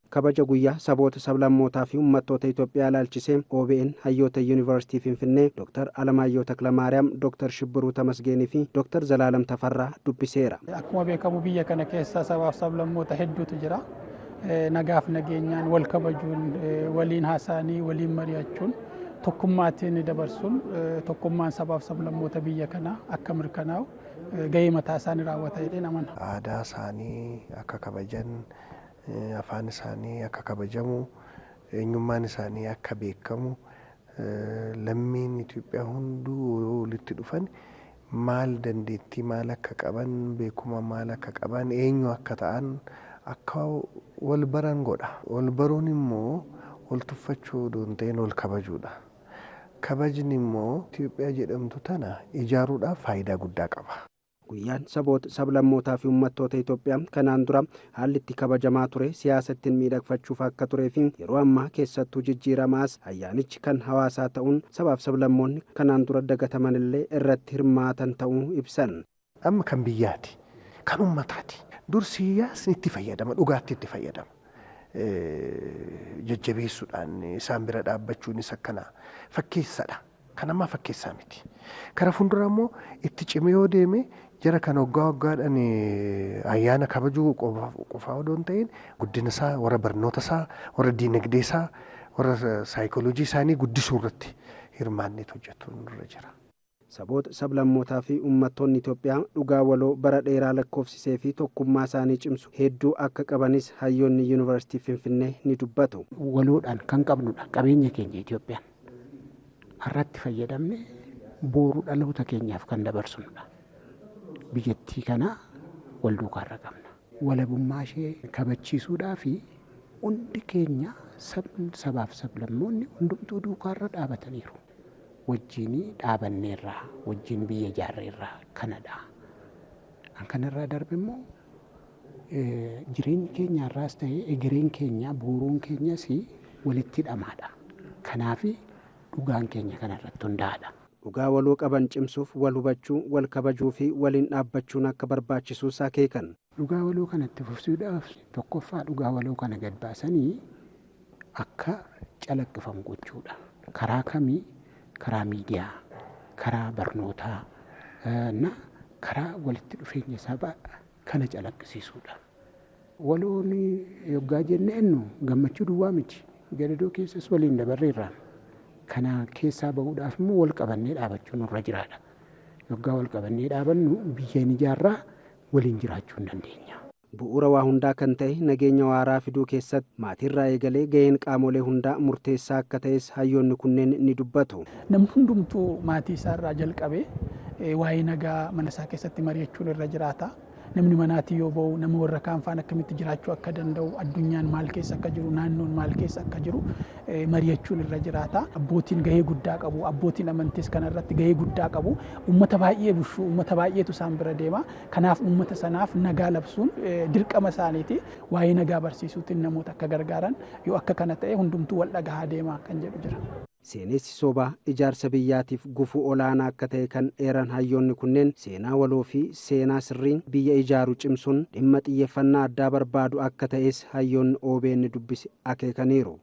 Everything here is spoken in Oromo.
Kabaja guyyaa saboota sablammootaa fi uummattoota Itoophiyaa ilaalchisee OBN hayyoota Yuunivarsiitii Finfinnee Dr. Alamaayyoo Taklamaariyaam, Dr. Shibbiruu Tamasgeenii fi Dr. Zalaalam Tafarraa dubbiseera. Akkuma beekamu biyya kana keessa sabaaf sablammoota hedduutu jira. Nagaaf nageenyaan wal kabajuun, waliin haasa'anii waliin mari'achuun, tokkummaatiin dabarsuun tokkummaan sabaaf sablammoota biyya kanaa akka mirkanaa'u gahee mataa isaanii raawwata jedheen amana. Aadaa isaanii akka kabajan, afaan isaanii akka kabajamu, eenyummaan isaanii akka beekamu, lammiin Itoophiyaa hunduu walitti dhufan maal dandeettii maal akka qaban, beekuma maal akka qaban, eenyu akka ta'an akka wal baran godha. Wal baruun immoo wal tuffachuu odoo hin ta'in wal kabajuudha. Kabajni immoo Itoophiyaa jedhamtu tana ijaaruudhaaf faayidaa guddaa qaba. Guyyaan saboota sablammootaa fi uummattoota Itoophiyaa kanaan dura haalli itti kabajamaa ture siyaasa ittiin miidhagfachuuf akka turee fi yeroo ammaa keessattuu jijjiiramaas ayyaanichi kan hawaasaa ta'uun sabaaf sablammoonni kanaan dura dagataman illee irratti hirmaatan ta'uu ibsan. Amma kan biyyaati, kan uummataati. Dur siyaasni itti fayyadama, dhugaatti itti fayyadama. Jajjabeessuudhaan isaan bira dhaabbachuunis akkana fakkeessadha. Kan ammaa fakkeessaa miti. Kara fuulduraa immoo itti cimee yoo deeme jara kan waggaa waggaadhaan ayyaana kabajuu qofaa odoo hin ta'in guddina isaa, warra barnoota isaa, warra diinagdee isaa, warra saayikooloojii isaanii guddisuu irratti hirmaanneet hojjetu nurra jira. Saboota sablammootaa fi uummattoonni Itoophiyaa dhugaa waloo bara dheeraa lakkoofsisee fi tokkummaa isaanii cimsu hedduu akka qabanis hayyoonni Yuunivarsiitii Finfinnee ni dubbatu. Waloodhaan kan qabnudha qabeenya keenya Itoophiyaan. Har'atti fayyadamne boru dhaloota keenyaaf kan dabarsinudha. Biyyattii kana wal duukaarra qabna. Walabummaa ishee kabachiisuudhaa fi hundi keenya sabaaf sablammoonni hundumtuu duukaarra dhaabataniiru. Wajjin dhaabanneerraa, wajjin biyya ijaarreerraa kanadha. An kanarraa darbe immoo jireenyi keenya irraas ta'ee egereen keenya boruun keenyas walitti hidhamaadha. Kanaaf dhugaan keenya kanarratti hundaa'adha. Dhugaa waloo qaban cimsuuf wal hubachuu, wal kabajuu fi waliin dhaabbachuun akka barbaachisuus akeekan. Dhugaa waloo kanatti fufsiisuudhaaf tokkoffaa dhugaa waloo kana gad baasanii akka calaqqifamu gochuudha. Karaa kamii? Karaa miidiyaa, karaa barnootaa na karaa walitti dhufeenya saba kana calaqqisiisuudha. Waloon yoggaa jenneennu gammachuu duwwaa miti. Gadadoo keessas waliin dabarreerra. Kana keessaa bahuudhaaf immoo wal qabannee dhaabachuun nurra jiraadha. Yoggaa wal qabannee dhaabannu biyya hin ijaarraa waliin jiraachuu hin dandeenya. Bu'uura waa hundaa kan ta'e nageenya waaraa fiduu keessatti maatiirraa eegalee gaheen qaamolee hundaa murteessaa akka ta'es hayyoonni kunneen ni dubbatu. Namni hundumtuu maatii isaarraa jalqabee waa'ee nagaa mana isaa keessatti mari'achuun irra jiraata. Namni manaatii yoo ba'u nama warra kaan faana akkamitti jiraachuu akka danda'u, addunyaan maal keessa akka jiru, naannoon maal keessa akka jiru mari'achuun irra jiraata. Abbootiin gahee guddaa qabu, abbootiin amantiis kanarratti gahee guddaa qabu. Uummata baay'ee bushuu, uummata baay'eetu isaan bira deema. Kanaaf uummata sanaaf nagaa labsuun dirqama isaaniiti. Waa'ee nagaa barsiisuutiin namoota akka gargaaran yoo akka kana ta'e hundumtuu wal dhagahaa deema kan jedhu jira. Seenessi sobaa ijaarsa biyyaatiif gufuu olaanaa akka ta'e kan eeran hayyoonni kunneen seenaa waloo fi seenaa sirriin biyya ijaaru cimsuun dhimma xiyyeeffannaa addaa barbaadu akka ta'es hayyoonni OBN dubbise akeekaniiru.